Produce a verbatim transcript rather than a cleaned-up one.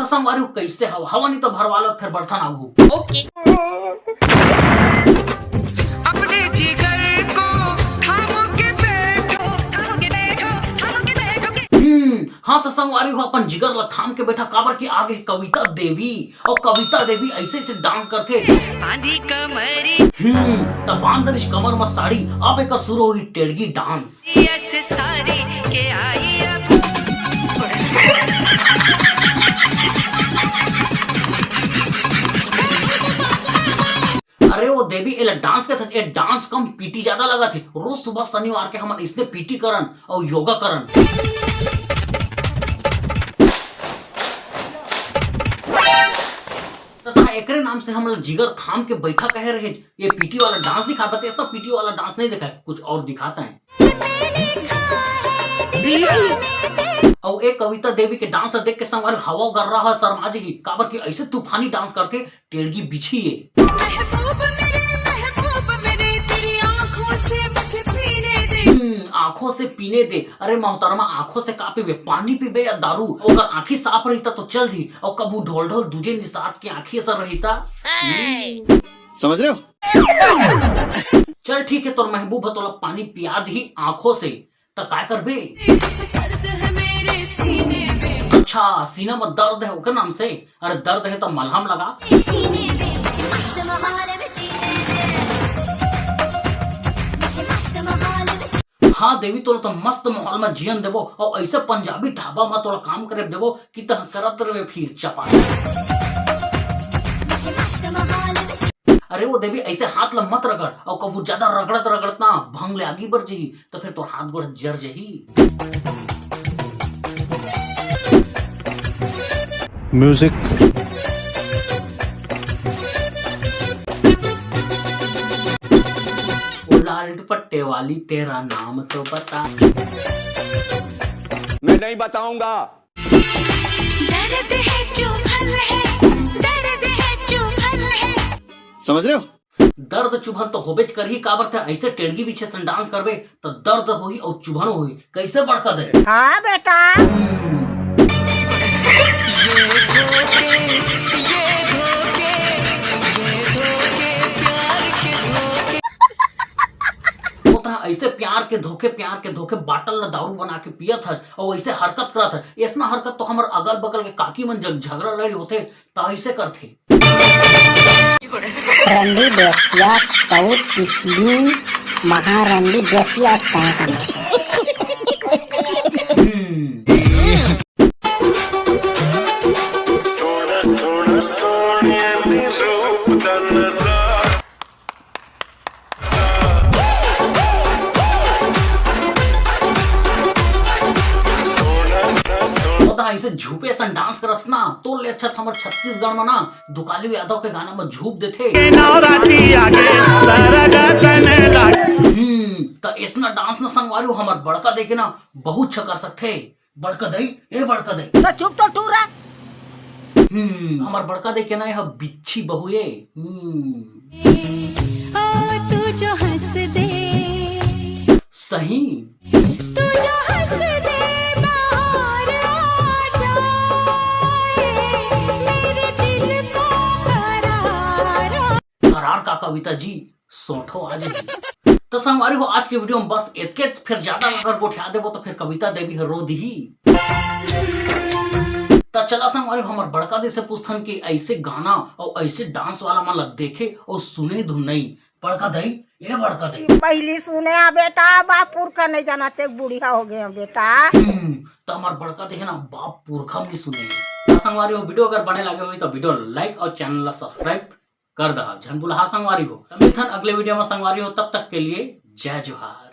संगवारी हो, कइसे हवा? हवा नहीं तो भरवा लो, फिर बर्तन आगू। ओके। अपने जिगर को थाम के बैठो। थाम के बैठो, थाम के बैठो के। हम्म, हाँ तो संगवारी हो, अपन जिगर ला थाम के बैठा, काबर कि आगे कविता देवी, और कविता देवी ऐसे ऐसे डांस करथे। बांधी कमरी। हम्म, त बांध रिस कमर म साड़ी, अब एकर शुरू होही टेड़गी डांस। यस सारी के आई अब। अरे वो देवी, एला डांस के थक, ए डांस कम पीटी ज्यादा लगत हे। रोज सुबह शनिवार के हमन इसने पीटी करन और योगा करन। त तहाँ एकरे नाम से हमला जिगर थाम के बैठा कहे रहे, ये पीटी वाला डांस दिखाता, तेसना पीटी वाला डांस नहीं दिखाए, कुछ और दिखाता है। अउ ए कविता देवी के डांस ला देख के संगवारी हवा गर्रा ह शर्मा जी की, काबर कि ऐसे तूफानी डांस करथे, टेड़गी बिछी है। महबूब मेरे, महबूब मेरे, तेरी आंखों से मुझे पीने दे। हम्म, आंखों से पीने दे। अरे मोहतरमा, आंखों से का पीबे, पानी पीबे या दारू? अगर आंखी साफ रहिता तो चल दी, और कभू ढोल ढोल दूजे निषाद के आंखी असर रहिता। समझ रहे हो? चल ठीक है, तोर महबूब ह तोला पानी पिया दी आंखों से, त काय करबे? कुछ दर्द है मेरे सीने में। अच्छा, सीना में दर्द है, ओकर नाम से? अरे दर्द है तो मलहम लगा। सीने में मुझे मस्त माहौल में जीने दे। मुझे मस्त माहौल में। हाँ देवी, तोला तो मस्त माहौल में जियन देबो, और ऐसे पंजाबी ढाबा में तोला काम करे देबो कि तह करत रहे फिर चपा। मुझे मस्त माहौल में। अरे वो देवी, ऐसे हाथ ला मत रगड़, और कभू ज्यादा रगड़त रगड़त ना भंग ले आगी बर जी, तो फिर तोर हाथ गोड़ जर जही। म्यूजिक। ओ लाल दुपट्टे वाली, तेरा नाम तो बता। मैं नहीं बताऊंगा। दर्द है, चुभन है, दर्द है, चुभन है। समझ रहे हो? दर्द चुभन तो होबेच करही, काबर ते ऐसे टेड़गी बिछे सन डांस करबे त दर्द होही और चुभन होही। कैसे बड़का दे? हाँ बेटा। वो तो ऐसे प्यार के धोखे, प्यार के धोखे बाटल ला दारू बना के पियत हस और ऐसे हरकत करत हस। ऐसना हरकत तो हमर अगल बगल के काकी मन जग झगड़ा लड़ी होथे त ऐसे करथे। रंडी बेसिया साउथ किसबिंग महारंडी बेसिया स्टैंड। पता है, ऐसे झूपे सन डांस करस ना, तो ले अच्छा हमर छत्तीसगढ़ में ना दुकाली यादव के गाना में झूप देथे। नवरात्रि आगे, सरग सन लागे। हम्म, त ऐसना डांस न संगवारी हो, हमर बड़का दे के ना बहुत छकर सकथे। बड़का दई, ए बड़का दई। तो चुप तो टूरा। हम्म, हमर बड़का दे के ना यह बिच्छी बहू ए। हम्म। ओ, तू जो हंस दे। सही। तू जो हंस दे, बाहर आ जाए, मेरे दिल को करार। करार का कविता जी, सोठो आ जाए। तो संगवारी हो, आज के वीडियो में बस एतके, फिर ज्यादा अगर गोठिया देबो तो फिर कविता देवी ह रो दिही। त चला संगवारी हो, हमर बड़का दे से पूछथन कि ऐसे गाना और ऐसे डांस वाला मन ला देखे और सुने धुन नहीं। बड़का दई, ए बड़का दई। पहली सुने आ बेटा, बाप पुरखा नहीं जाना, ते बुढ़िया हो गए हैं बेटा। हम्म, तो हमर बड़का दे हे ना, बाप पुरखा नहीं सुने। त संगवारी हो, वीडियो अगर बने लगे होही तो वीडियो like और चैनल ला subscribe कर दहा, झन भुलहा संगवारी हो। त मिलथन अगले वीडियो में संगवारी हो, तब तक के लिए जय जोहार।